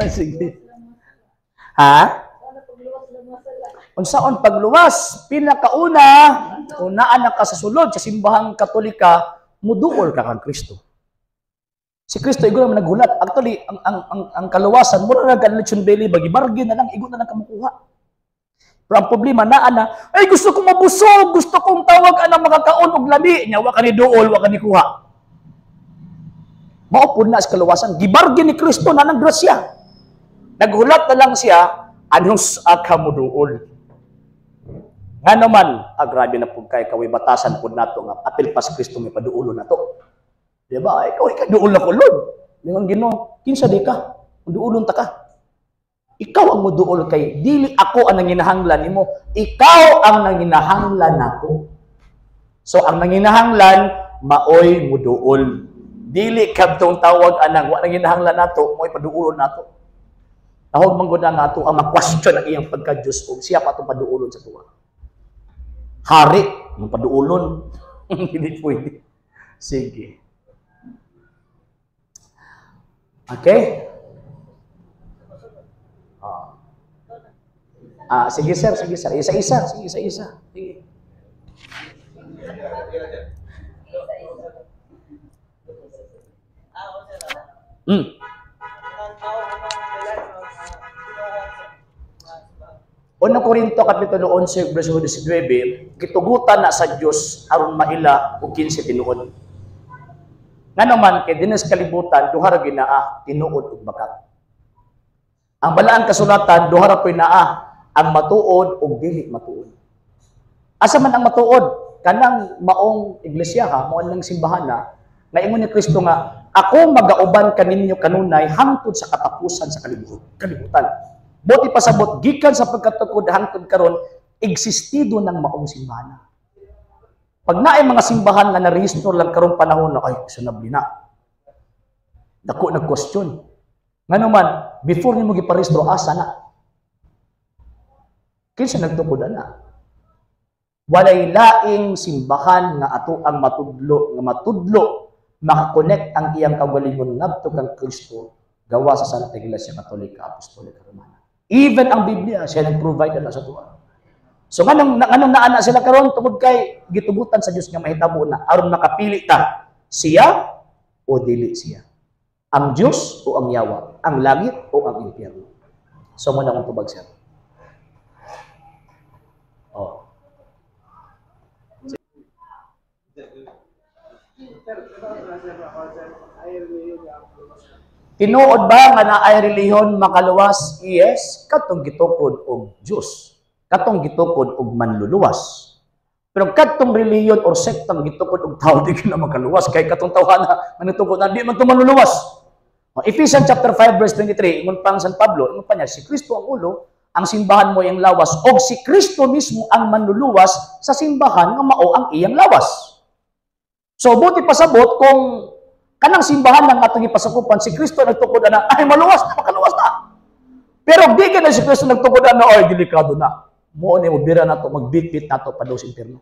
Sige. Ha? Unsaon pagluwas? Pinakauna, unaan na ka sa sulod sa Simbahang Katolika, muduol ka kang Kristo. Si Kristo igo naman naghulat. Actually, ang kaluwasan, mura na ka lechon belly, bagi bargain na lang, igo na lang kamukuha. Pero ang problema naa na, ay, gusto kong mabusog, gusto kong tawag anang makakaon og lami. Nya wa ka ni duol, wa ka ni kuha. Mao pud na sa kaluwasan. Gibargain ni Kristo na ng grasya. Naghulat na lang siya, anong sa ka muduol. Nga naman, grabe na pud kay kaway batasan pud nato nga apil pa si Kristo may paduulo na to. Di ba? Ikaw, ikaw duol na ko, Lord. Lingon Ginoo, kinsa di ka? Duulon ta ka. Ikaw ang muduol kay dili ako ang nanginahanglan nimo, ikaw ang nanginahanglan nako. So ang nanginahanglan maoy muduol. Dili kadtong tawag anang wa nanginahanglan nato, mo'y paduulon nato. Tahog man gud nga ato ang ma-question ang iyang pagka-Diyos ug siya pa atong paduulon sa tuwa. Hari, ng paduulon. Hindi pwede. Sige. Okay? Ah. Ah, sige sir, sige sir. Isa-isa, sige, isa-isa. Sige. Unang Korinto kapitulo 11 bersikulo 19, gitugutan na sa Dios aron maila ug kinsa tinuod. Ngano man kay dinis kalibutan duha ra ginaa, tinuod ug bakak. Ang Balaang Kasulatan duha ra poy naa, ang matuod ug dili matuod. Asa man ang matuod? Kanang maong iglesia ha, mao nang simbahan na nga ingon ni Kristo nga ako magauban kaninyo kanunay hangtod sa katapusan sa kalibutan. Buti pasabot gikan sa pagkatukod hangtod karon existido ng maong simbahan. Pag naay mga simbahan nga narehistro lang karong panahon na ay sunabli na. Dako nag question. Ngano man before nimo giparehistro, asa na? Kinsa nagtukod ana? Walay laing simbahan nga ato ang matudlo nga matudlo makakonect ang iyang kaugalingon ngadto kang Kristo gawa sa Santa Iglesia Katolika Apostolika Romana. Even ang Biblia siya nag-provide na sa tuwa. So nganong naa na sila karon? Tungod kay gitugutan sa Dios nga mahitabo na aron makapili ta, siya o dili siya. Ang Dios o ang yawa, ang langit o ang impyerno. So mo na akong tubag, sir. Oh. Tinuod ba nga naay relihiyon makaluwas? Yes, katong gitukod og Dios. Katong gitukod og manluluwas. Pero katong relihiyon or sektang gitukod og tao, di na makaluwas kay katong tawhana nga nitukod na di man to manluluwas. Ephesians chapter 5 verse 23, ingon pang San Pablo, ingon pa niya, si Kristo ang ulo, ang simbahan mo iyang lawas, og si Kristo mismo ang manluluwas sa simbahan nga mao ang iyang lawas. So buti pasabot kung kanang simbahan ng atong ipasakupan, si Kristo nagtukod na, ay maluwas na, makaluwas na. Pero di ka na si Kristo nagtukod na, ay delikado na. Mo ni mo bira na to, magbitbit na to pa sa impyerno.